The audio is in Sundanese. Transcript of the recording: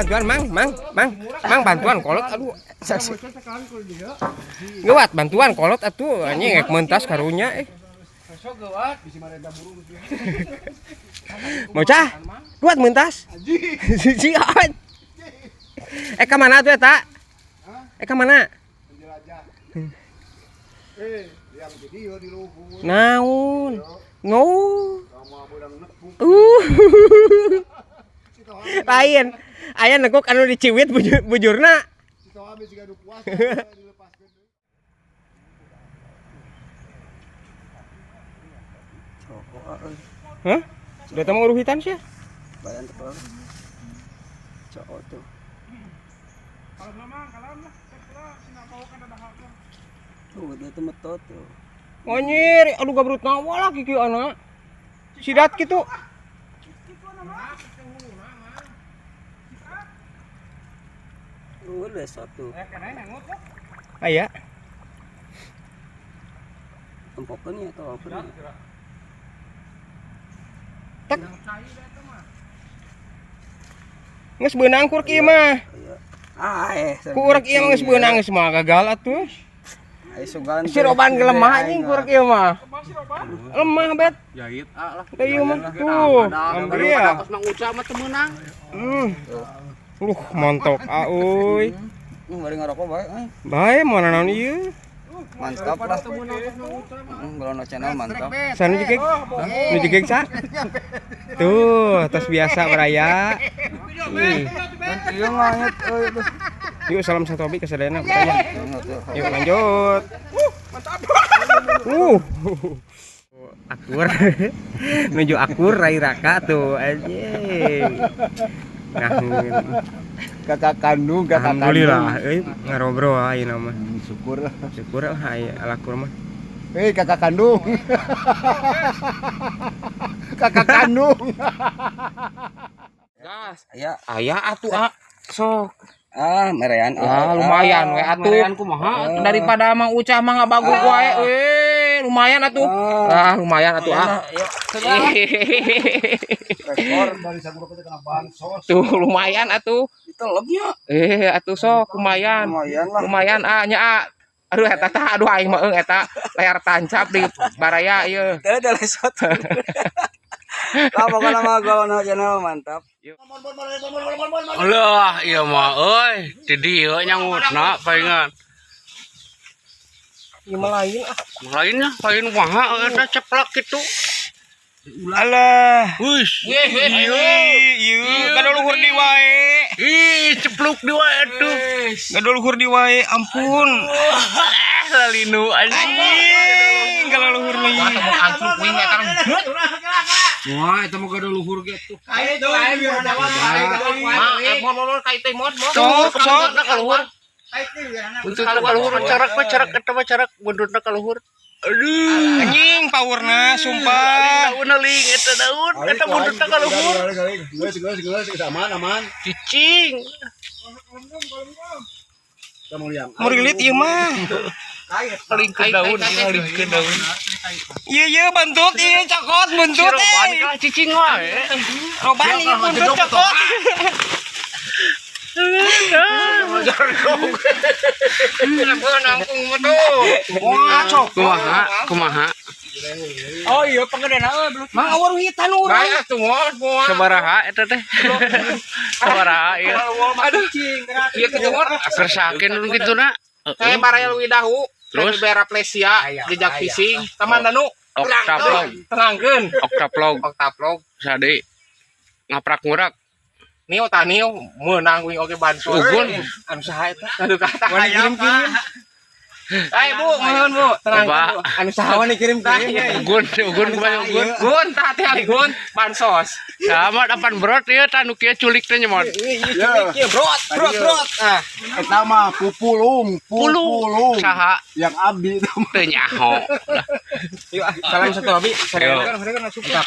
Bantuan Mang, Mang, Mang, Mang bantuan kolot aduh. Geuwat bantuan kolot atuh anjing rek mentas karunya eh. Bocah, kuat mentas. Sian. Eh ka mana tuh eta? Eh ka mana? Naon? No. Lain. Aya nekuk anu diciwit bujurna. Hah? Udah temu uruhitan sih ya? Bayan tepel. Cowok tuh. Tuh, dia tuh metot tuh. Anjir, aduh gabrut nawa lah kiki anak. Sidat gitu. Tuh, udah satu. Aya. Tempokeun ya atau apa nih? Tek. Geus beunang kur kieu mah. Ah, eh. Ku urang ieu mah geus beunang geus mah gagal atuh. Ai sugan. Si Roban gelemah anjing kur kieu mah. Lemah bet. Jahit ah lah. Teh ieu mah tuh. Ambil ya. Pas Mang Uca mah teu meunang. Montok euy. Bari ngarokok bae. Bae mana naon ieu? Mantap lah. Golono channel mantap. Sana jegeg. Nu jegeg sa? Tuh, tos biasa baraya. Ih. Ieu mah euy. Yuk salam satu hobi kesadayana pokoknya. Yuk lanjut. Mantap. Akur. Menuju akur Rai Raka tuh anjing. Nah, Kakak kandung, kakak kandung. alhamdulillah euy ngarobrol ayeuna mah. Syukur lah. Syukur lah aya alakur mah. Hei kakak kandung. Kakak kandung. Gas. Ya, Aya atuh ah. Sok. ah merean. Ah, lumayan we atuh. Merean kumaha Daripada Mang Uca mah ngabagu wae. Lumayan atuh. Ah, lumayan atuh ah. Rekor Tuh lumayan atuh. itu lebihnya. Atuh sok lumayan. Lumayan lah. Lumayan ah nya ah. Aduh eta tah aduh aing mah eung eta layar tancap di baraya ieu. Teu ada lesot. Lah pokoknya mah Golono channel mantap. Alah, ieu mah euy, di dieu nyangutna palingan. Ieu mah lain ah. Lainnya, lain kumaha eta ceplak kitu. Alah. Wis. Ieu, gaduh luhur di wae. Ih, cepluk di wae atuh. Gaduh luhur di wae, ampun. Lalinu anjing. Anjing, gaduh luhur nih. Wah, temu angkluk wing eta. Wah, eta mah gaduh luhur ge atuh. Ma, mon ka teh mon. Sok, sok. Buntutna ka luhur. Buntutna ka luhur, carak mah carak eta mah carak buntutna ka luhur. Aduh. Anjing powerna sumpah. Daun ling eta daun, eta buntutna ka luhur. Geus geus geus aman aman. Cicing. Murilit ieu mah. Paling ke daun, paling ke daun. Ieu ieu bentut ieu cokot buntut Roban eh. kah cicing wae. Roban ieu buntut cokot. Nangkung mah tuh. Wah, cokot. Kumaha, kumaha. Oh iya pengedena euy belum. Mang awar hitan urang. Bae atuh mon, mon. Sabaraha eta teh? Sabaraha ieu? Aduh. Ieu kitu mon. Kersakeun nu kitu na. Saya baraya leuwih dahu. Terus? Terus Bera Plesia, jejak fishing, Taman Danu. Oktaplog, Terangkeun. oktaplog, Oktaplog. sade ngaprak ngurak. Nio tah nio meunang wing oge bansos. Ugun. Anu saha eta? Aduh kata Wani kirim-kirim. Eh Bu, mohon Bu, terangkeun Bu. Anu saha wani kirim-kirim. Ugun, ugun kumaha ugun. Gun tah teh ali gun bansos. Sama depan brot ieu tah nu kieu culik teh nyemot. Ieu culik brot, brot, brot. Ah, Eta mah pupulung, pupulung. Saha Yang abdi itu. teu nyaho. yuk ah, salam satu hobi. Yuk. Mantap.